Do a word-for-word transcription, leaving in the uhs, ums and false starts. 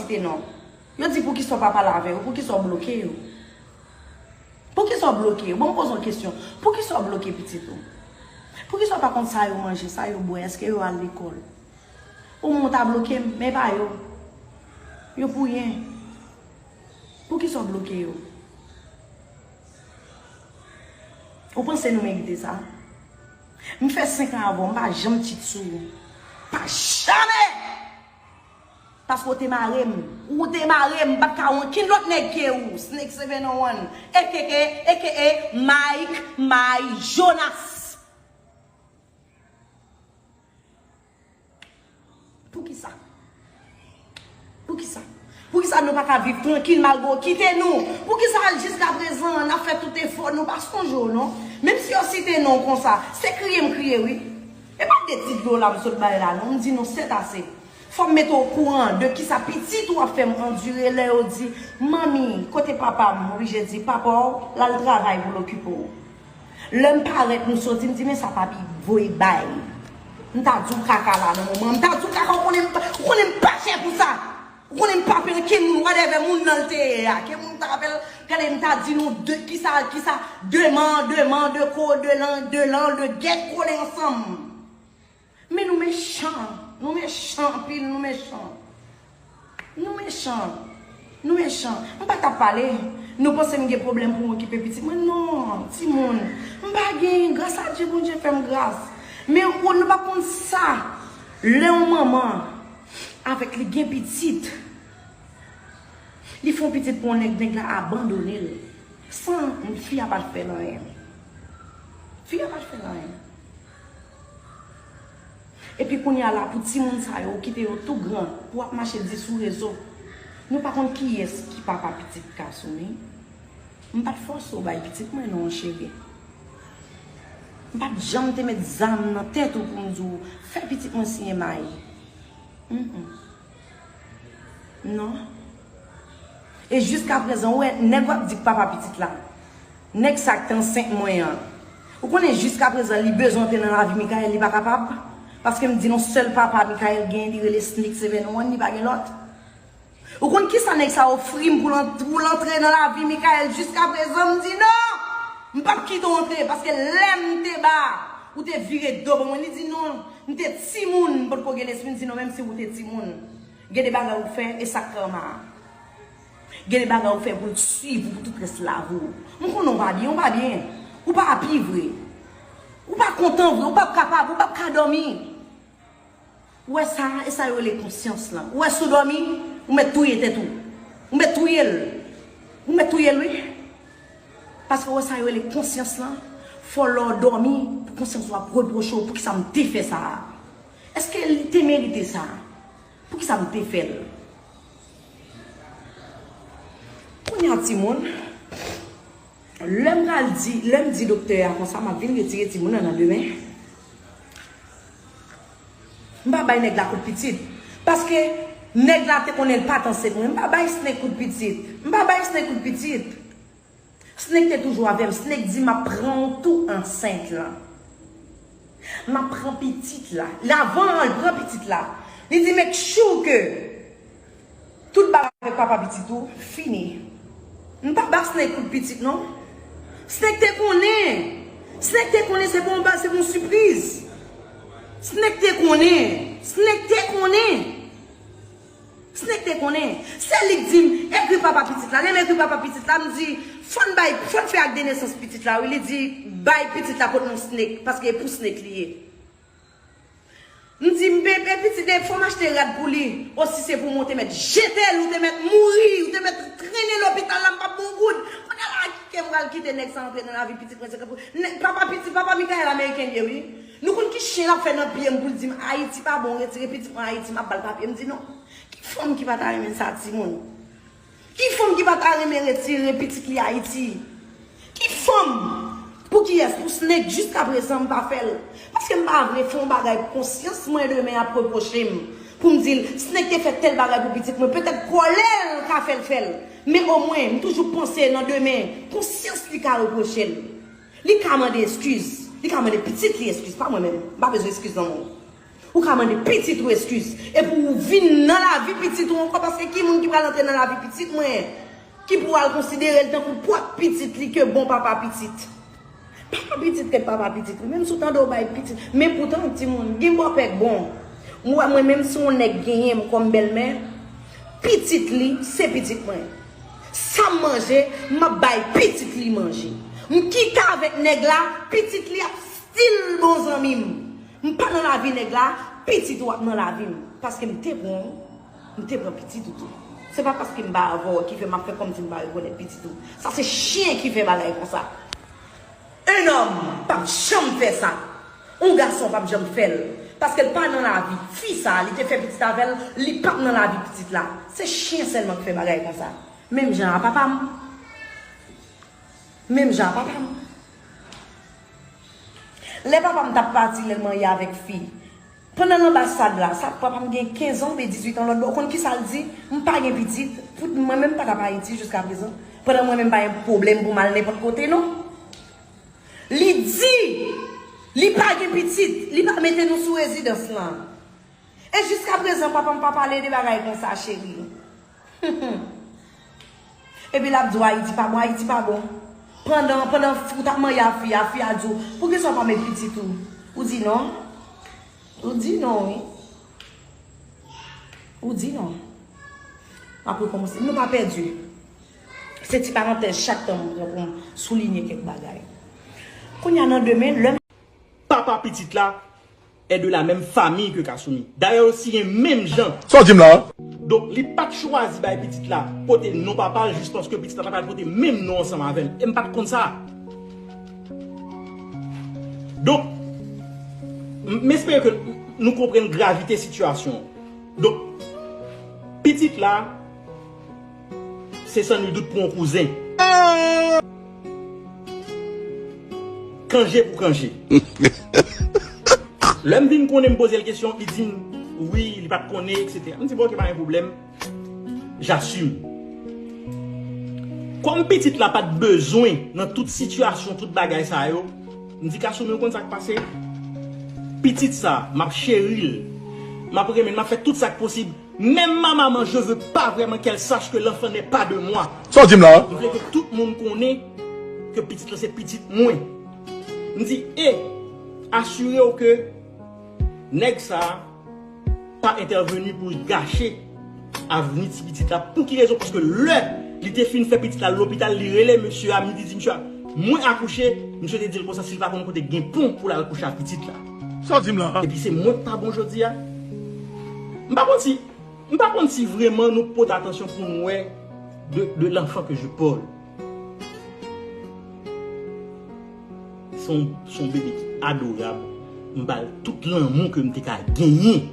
site non. Yo di poukisa w pa pale avè yo, poukisa w bloke yo? Poukisa w bloke yo? Bon, m poze yon kesyon. Poukisa w bloke pitit ou? Poukisa w pa konn sa yo manje, sa yo bwè, èske yo al lekòl? Ou menm ou ta bloke m, men pa yo. Yo pou yen. Poukisa w bloke yo? Ou panse nou merite sa? M fè senk an avè w, m pa janm cheat sou ou. Pa janm! Paske w te mare m. Ou te mare m, m pa t ka wè okenn lòt nèg ke ou. Snake seven oh one, A K A, A K A Mike, Mike Jonas. Poukisa? Poukisa? Poukisa nou pa ka viv trankil malgre w kite nou? Poukisa jiskaprezan n ap fè tout efò nou pa sonje w non? Menm si yo site non w konsa, se kriye m kriye wi. E pa de tit yo la m sot bay la non, m di nou sètase. Fò m mete w okouran de kisa pitit ou ap fè m andire lè yo di, manmi, kote papa m? M oblije di, papa w, l al travay pou l okipe w. Lè m parèt, nou soti, m di, men sa papi voye bay. M ta di w kaka la nan moman an. M ta di w kaka, ou konnen m pa, ou konnen m pa chè pou sa. Ou konnen m pa pè ke moun, whatever moun nan l te ye a. Ke moun ta apèl, gade m ta di nou de, kisa, kisa, de man, de man, de ko, de lan, de lan, de gèt kole ansanm. Men nou mechan, nou mechan anpil, nou mechan. Nou mechan, nou mechan. M pa t ap pale. Nou panse m gen pwoblèm pou m okipe pitit mwen? Non, timoun. M pa gen, gras a Dye, Bondye fè m gras. Men ou, nou pa konn sa. Lè yon manman avèk li gen pitit, li fè yon pitit pou yon nèg, nèg la abandone l. San fi a pa t fè l anyen. Fi a pa t fè l anyen. Epi kounye a la, pou timoun sa yo, ou kite yo tou gran, pou w ap mache di sou rezo. Nou pa konn kiyès ki papa pitit kas ou, wi. M pa t fòse w bay pitit mwen non, cheri. M pa t janm te met zam nan tèt ou pou m di w, fè pitit mwen siyen mayi. Mm, mm. Non. E jiskaprezan, ou wè, nèg w ap di k papa pitit la. Nèg sa k te ansent mwen an. Ou konnen jiskaprezan, li bezwen antre nan lavi Michael, li pa kapab. Paske m di nou sèl papa Michael gen, li rele Snake seven one, li pa gen lòt. Ou konn kisa nèg sa ofri m pou l ant-, pou l antre nan lavi Michael jiskaprezan, m di non! M p ap kite w antre, paske lè m te ba, ou te vire do ban mwen, li di non, m te timoun, m potko gen lespri, m di non, menm si ou te timoun. Gen de bagay ou fè, e sa k karma a. Gen de bagay ou fè pou l swiv ou pou tout rès lavi w. M konnen w pa byen, w pa byen. Ou pa api vre. Ou pa kontan vre, ou p ap kapab, ou p ap ka dòmi. Ou wè sa, e sa yo rele konsyans lan. Ou wè si w dòmi, ou mèt touye tèt ou. Ou mèt touye l. Ou mèt touye l, wi. Paske ou wè sa yo rele konsyans lan. Fò lè w dòmi, pou konsyans ou ap repwoche w, poukisa m te fè sa a? Èske li te merite sa? Poukisa m te fè l? Kounye a timoun, lè m pral di, lè m di doktè a konsa, m ap vin retire timoun nan nan demen. M pa bay nèg la kout pitit. Paske nèg la te konnen l pa t ansent mwen. M pa bay Snake kout pitit. M pa bay Snake kout pitit. Snake te toujou avè m. Snake di m ap pran w tou ansent lan. M ap pran pitit la. L avan l pran pitit la. Li di make sure ke tout bagay avèk papa pitit ou fini. M pa ba Snake kout pitit non. Snake te konnen. Snake te konnen se pou yon ba, se pou yon sipriz. Snake te konnen. Snake te konnen. Snake te konnen. Se li k di m, ekri papa pitit la. Lè m ekri papa pitit la, m di, fò n bay, fò n fè ak de nesans pitit la, wi. Li di, bay pitit la kot non Snake, paske e pou Snake li ye. M di, m bebe pitit, fò m achte rad pou li. O si se pou mwen, ou te mèt jete l, ou te mèt mouri, ou te mèt trennen lopital la, m p ap bon goud. Kounye a la, ki kè m pral kite nèg sa antre nan lavi pitit mwen, se kanpe. Nèg, papa pitit, papa Michael Ameriken li ye, wi. Nou konn ki chen l ap fè nan pye m pou l di m, Ayiti pa bon, retire pitit mwen Ayiti, m ap ba l papye. M di, non. Ki fanm ki pa ta renmen sa, timoun? Ki fanm ki pa ta renmen retire pitit li Ayiti? Ki fanm? Pou kiyès? Pou Snake, jiskaprezan m pa fè l. Paske m pa vle fè yon bagay pou konsyans mwen demen ap repwoche m. Pou m di l, Snake te fè tèl bagay pou pitit mwen, petèt kòlè l ka fè l fè l. Men omwen, m toujou panse nan demen, konsyans li ka repwoche l. Li ka mande eskiz. Li ka mande pitit li eskiz, pa mwen menm. M pa bezwen eskiz nan men w. Ou ka mande pitit ou eskiz. Epi ou vin nan lavi pitit ou ankò, paske ki moun ki pral antre nan lavi pitit mwen, ki pou al konsidere l tankou pwòp pitit li ke bon papa pitit? Papa pitit ret papa pitit wi, menm si w tande w bay pitit. Men poutan, timoun, gen bòpè k bon. M wè mwen menm si yon nèg genyen m kòm bèlmè, pitit li se pitit mwen. Sa m manje, m ap bay pitit li manje. M kite avèk nèg la, pitit li ap still bon zanmi m. M pa nan lavi nèg la, pitit ou ap nan lavi m. Paske m te pran w, m te pran pitit ou tou. Se pa paske m pa avè w ki fè m ap fè kòmsi m pa rekonèt pitit ou. Sa se chen ki fè bagay konsa. Un homme p ap janm fè sa. Yon gason p ap janm fè l. Paske l pa nan lavi fi sa, li te fè pitit avè l, li p ap nan lavi pitit la. Se chen sèlman ki fè bagay konsa. Menm jan a papa m. Menm jan a papa m. Lè papa m t ap pati, lè l marye avèk fi, pandan l anbasad la, sa papa m gen kenz an oubyen dizuit an lòt bò, ou konn kisa l di? M pa gen pitit, pou mwen menm m pa t ap Ayiti jiskaprezan. Pandan mwen menm pa gen pwoblèm pou m al nenpòt kote non. Li di li pa gen pitit, li pa mete nou sou rezidans lan. E jiskaprezan papa m pa pale de bagay konsa, cheri. Epi l ap di w Ayiti pa bon, Ayiti pa bon. Pandan, pandan ou t ap marye a fi a, fi a di w, poukisa w pa met pitit ou? Ou di non. Ou di non, wi. Ou di non. M ap rekòmanse. Nou pa pèdi. Se ti parantèz chak tan m pran pou m soulinye kèk bagay. Kounye a nan demen, lè m Papa pitit la est de la même famille que Kasumi. Dayè yo siyen menm jan. Sa w di m la? Donk, li pa t chwazi bay pitit la pote non papa l jis paske pitit la ta pral pote menm non ansanm avè l. E m pa t konn sa. Donk, m, m espere ke nou konprann gravite sitiyasyon. Donk, pitit la, se san nul dout pou yon kouzen. Kanje pou kanje. Lè m vin konnen, m poze l kesyon, li di m, wi, li pa t konnen, etsetera. M di, bon, ok, pa gen pwoblèm. J'assume. Kòm pitit la pa t bezwen nan tout sitiyasyon, tout bagay sa yo, m di, Kasumi, ou konn sa k pase? Pitit sa, m ap cheri l, m ap renmen l, m ap fè tout sa k posib. Même ma maman, je veux pas vraiment qu'elle sache que l'enfant n'est pas de moi. Sa w di m la? M vle ke tout moun konnen ke pitit lan se pitit mwen. M di, e, asire w ke nèg sa a pa entèveni pou gache avni ti pitit la. Pou ki rezon? Paske lè li te fin fè pitit la lopital, li rele mesye a, li di, di mesye a, mwen akouche, mesye te di l konsa, si l pa konn kote gen pon pou l al kouche ak pitit la. Sa w di m la? Epi se mwen k pa bon jodi a. M pa konn si M pa konn si vrèman nou pote atansyon pou nou wè de, de l'enfant que je porte. Se yon, se yon bebe ki adorab. M ba l tout lanmou ke m te ka genyen.